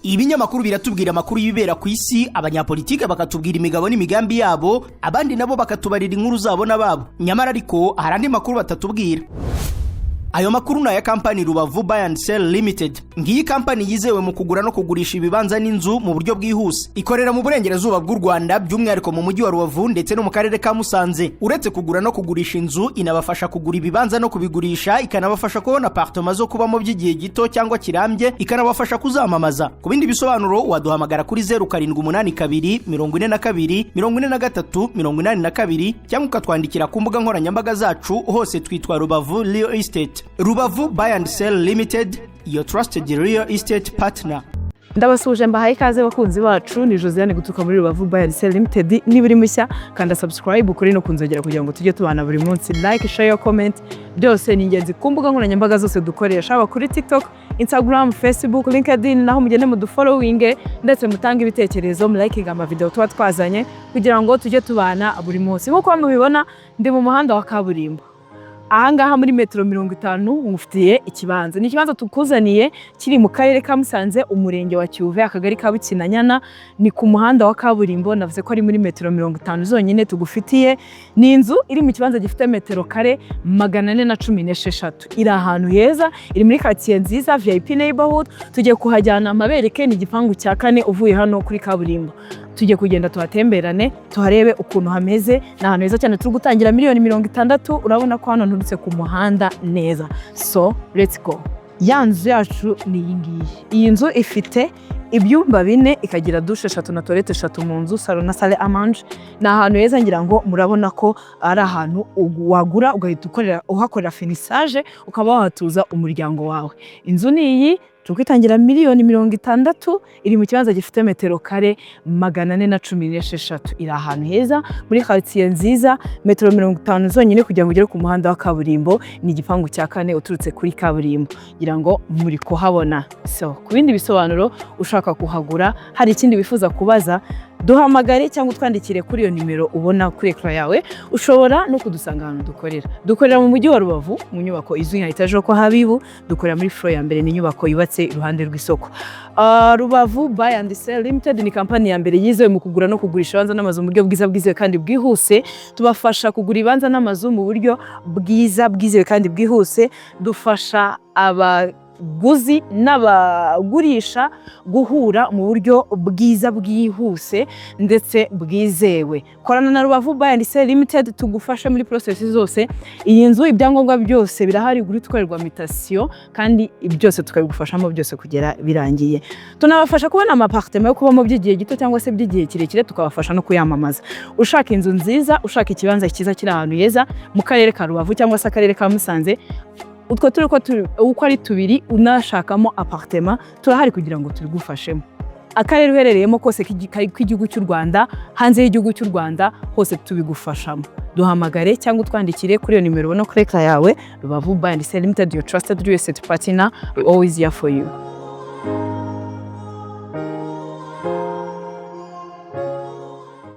Ibinyamakuru biratubwira amakuru y'ibibera ku isi, abanyapolitike bakatubwira imigabo n'imigambi yabo, abandi nabo bakatubarira inkuru zabo n'ababo. Nyamara ariko hari andi makuru batatubwira. Ayo makuru ni aya kampani Rubavu Buy and Sell Limited. Ngiyi kampani yizewe mu kugura no kugurisha ibibanza n'inzu mu buryo bwihuse. Ikorera mu burengerazuba bw'u Rwanda, by'umwihariko mu mujyi wa Rubavu ndetse no mu karere ka Musanze. Uretse kugura no kugurisha inzu, inabafasha kugura ibibanza no kubigurisha, ikanabafasha kubona appartement zo kubamo by'igihe gito cyangwa kirambye, ikanabafasha kuzamamaza. Ku bindi bisobanuro waduhamagara kuri 0782 42 43 82, cyangwa ukatwandikira ku mbuga nkoranyambaga zacu. Hose twitwa Rubavu Real Estate. Rubavu Buy and Sell Limited, your trusted real estate partner. Ndabasuhuje, mbahaye ikaze bakunzi bacu. Ni Josiane guturuka muri Rubavu Buy and Sell Limited. Niba uri mushya, kanda subscribe kuri no kunzogera kugira ngo tujye tubana buri munsi. Like, share, comment, byose ni ingenzi ku mbuga nkoranyambaga zose dukoresha, haba kuri TikTok, Instagram, Facebook, LinkedIn, naho mugende mudufollowinge ndetse mutange ibitekerezo, mulikinga amavideo tuba twazanye kugira ngo tujye tubana buri munsi. Nk'uko mubibona, ndi mu muhanda wa kaburimbo ahangaha muri metero 50. Ngufitiye ikibanza. Ni ikibanza tukuzaniye kiri mu karere ka Musanze, umurenge wa Cyuve, akagari ka Bukinanyana. Ni ku muhanda wa kaburimbo, navuze ko ari muri metero 50 zonyine. Tugufitiye ni inzu iri mu kibanza gifite metero kare 416. Iri ahantu heza, iri muri karitsiye nziza, VIP neighborhood. Tugiye kuhajyana amabereke. Ni igipangu cya kane uvuye hano kuri kaburimbo. Tugiye kugenda tuhatemberane, tuharebe ukuntu hameze. Ni ahantu heza cyane. Turi gutangira miliyoni 60. Urabona ko hano nturutse ku muhanda neza. So let's go. Ya nzu yacu ni iyi ngiyi. Iyi nzu ifite ibyumba bine, ikagira douche eshatu na toilette eshatu mu nzu, salon na salle à manger. Ni ahantu heza, ngira ngo murabona ko ari ahantu wagura ugahita ukorera, uhakorera finissage, ukaba wahatuza umuryango wawe. Inzu ni iyi, turi kwitangira miliyoni 60. Iri mu kibanza gifite metero kare 416. Iri ahantu heza muri karitsiye nziza, metero 50 zonyine kugira ngo ugere ku muhanda wa kaburimbo. Ni igipangu cya kane uturutse kuri kaburimbo, ngira ngo muri kuhabona. So ku bindi bisobanuro, ushaka kuhagura, hari ikindi wifuza kubaza, duhamagare cyangwa utwandikire kuri iyo nimero ubona kuri écran yawe. Ushobora no kudusanga ahantu dukorera. Dukorera mu mujyi wa Rubavu, mu nyubako izwi nka etaje kwa Habibu. Dukorera muri floor ya mbere, ni inyubako yubatse iruhande rw'isoko. Rubavu Buy and Sell Limited ni kampani ya mbere yizewe mu kugura no kugurisha ibibanza n'amazu mu buryo bwiza, bwizewe kandi bwihuse. Tubafasha kugura ibibanza n'amazu mu buryo bwiza, bwizewe kandi bwihuse. Dufasha abaguzi n'abagurisha guhura mu buryo bwiza, bwihuse ndetse bwizewe. Korana na Rubavu Buy and Sell Limited tugufashe muri process zose. Iyi nzu ibyangombwa byose birahari, guri ikorerwa mutation, kandi byose tukabigufashamo byose kugera birangiye. Tunabafasha kubona ama appartement yo kubamo by'igihe gito cyangwa se by'igihe kirekire, tukabafasha no kuyamamaza. Ushaka inzu nziza, ushaka ikibanza cyiza kiri ahantu heza mu karere ka Rubavu cyangwa se akarere ka Musanze, utwo turi uko turi uko ari tubiri, unashakamo appartement, turahari kugira ngo tubigufashemo. Akarere uherereyemo kose k'igihugu cy'u Rwanda, hanze y'igihugu cy'u Rwanda, hose tubigufashamo. Duhamagare cyangwa utwandikire kuri iyo nimero ubona kuri écran yawe. Rubavu Buy and Sell Limited, your trusted real estate partner, we always here for you.